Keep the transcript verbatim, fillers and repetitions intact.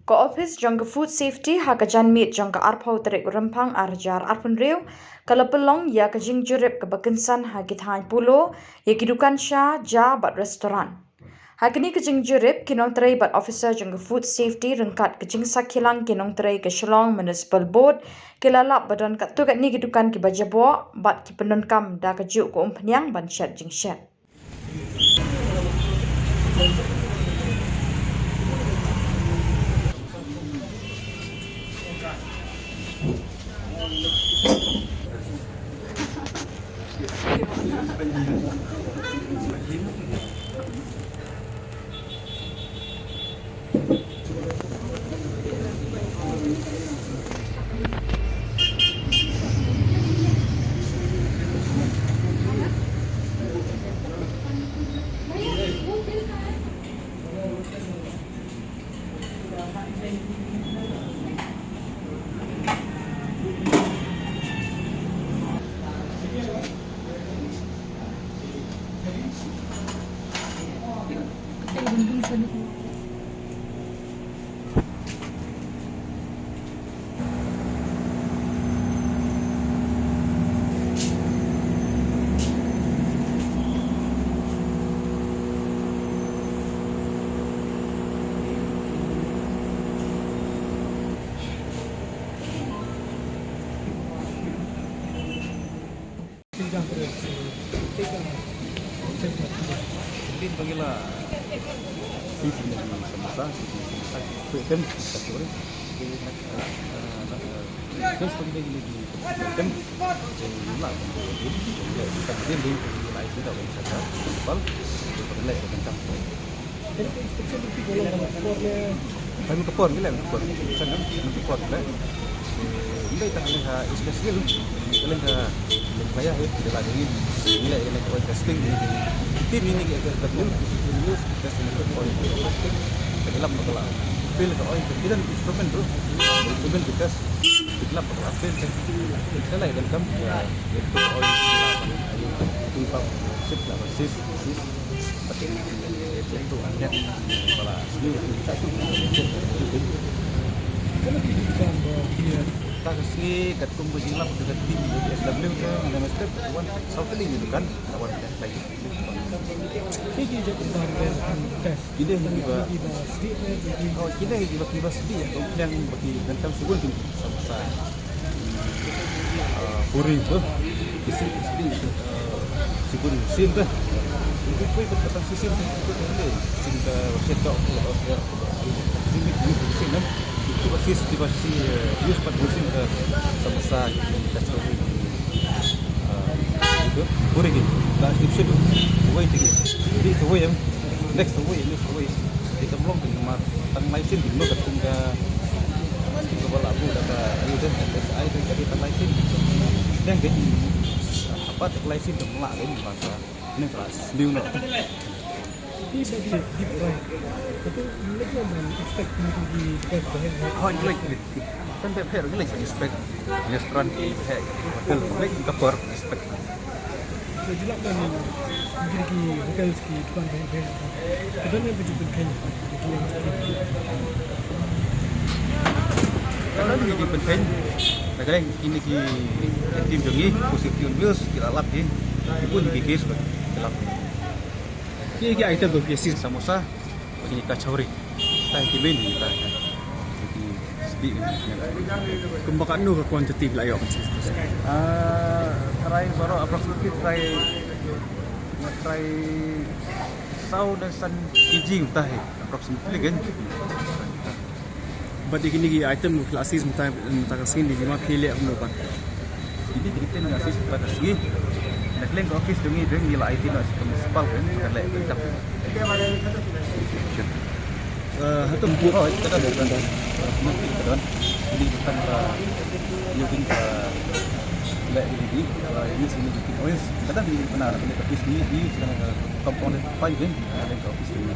Ka ophis jong ka Food Safety ha ka janmiet jong ka arphew tarik u Rymphang ar hajar arphew hynriew ka la pynlong ïa ka jingjurip kaba kynsan ha ki thaiñ Polo, ïa ki dukan sha, ja bad restaurant. Ha kane ka jingjurip, ki nongtrei bad officer jong ka Food Safety ryngkat ka jingsakhilang ki nongtrei ka Shillong Municipal Board ki la lap ba don katto katne ki dukan kiba jaboh bad ki pyndonkam da kajuh ka umphniang ban shet jingshet. Din bagi la. Sisi na di samasa, sisi samasa. Itu kan kita sore. Terus bagi lagi lagi. Kan la. Kita din din lagi kita kan kata. Pal. Kita lagi kan kata. Pynlong ka por ngi leh, ka por. San ka por ngi leh. Ym dei tang leh ha East Khasi Hills, leh ha Meghalaya hi, de la dei ngi leh, leh ka testing ngi. Team ini ngi ka testing, testing ka por testing. Ka lap ka la. Fail ka oi, kita instrument tu. Instrument kita. Ka lap ka la fail. Sa lai dan kam. Oi, tu pa. Sip la, sip, sip. Ka sngi katkum ka jinglap ka team S W ka, nga mesti wan saw tylli ni dukan, wan leh lagi. Ki dei kiba, oh, ki dei kiba, kiba sdih, yang baki gantang subun ki sa, sa. Ah, puri tu. Isi, isi, ah, si puri sin tu. Itu pun ikut pasang sisin tu. Sin tu, wasit tu, wasit tu. Sin tu, sin tu, sin tu. Itu wasit, itu wasit, eh, use pat musim ke semasa kita tahu. Ah, itu puri gitu. Dah siap siap. Wait lagi. Jadi itu yang next away, next away. Kita belum dengar tang license dulu katkum ka, katkum ka ba la buh da ka, ayu deh, S I deh, jadi tang license. Deh, deh. Apa tang license deh, melak deh, bahasa. Ini kelas, di mana? Di bagi deep fry. Itu lagi yang inspect di deep fry. Oh, ini lagi. Kan bad hair lagi inspect. Restaurant ki bad hair. Hotel lagi kapor inspect. Ka jylla kan, ki, ki hotel ki dukan bad hair. Ka don ne ba ju pynkheiñ. Ka don ne ba ju pynkheiñ. Lada kine ki team jong ngi, Food Safety on Wheels, ki la lap ki. Ki bun ki case ba ki lap. Ki, ki item ba ki seize? Samosa. Bad kine kachori. Kita ki main kita. Ki sdih. Kumba katno ka quantity la ïoh? Ah, tharai baroh approximately tharai, tharai saw ne san kg mynta hi, approximately kan. Bad ïa kine ki item ki la seize mynta, mynta ka sngi, ki ma phi leh kumno pat? Kine ki item ki la seize mynta ka sngi. Na ka liang ka office jong ngi, jong ngi la aiti noh sha ka municipal kan, ka leh ka dap. Eh, hato ym pud? Oh, ka don, ka don. Ka don. Kine ki tang ka, ïa kine ka leh kine ki, eh, use kine ki oils. Ka don kine ki pynah na kane ka office ngi, use kane ka compound five kan, na ka liang ka office ngi.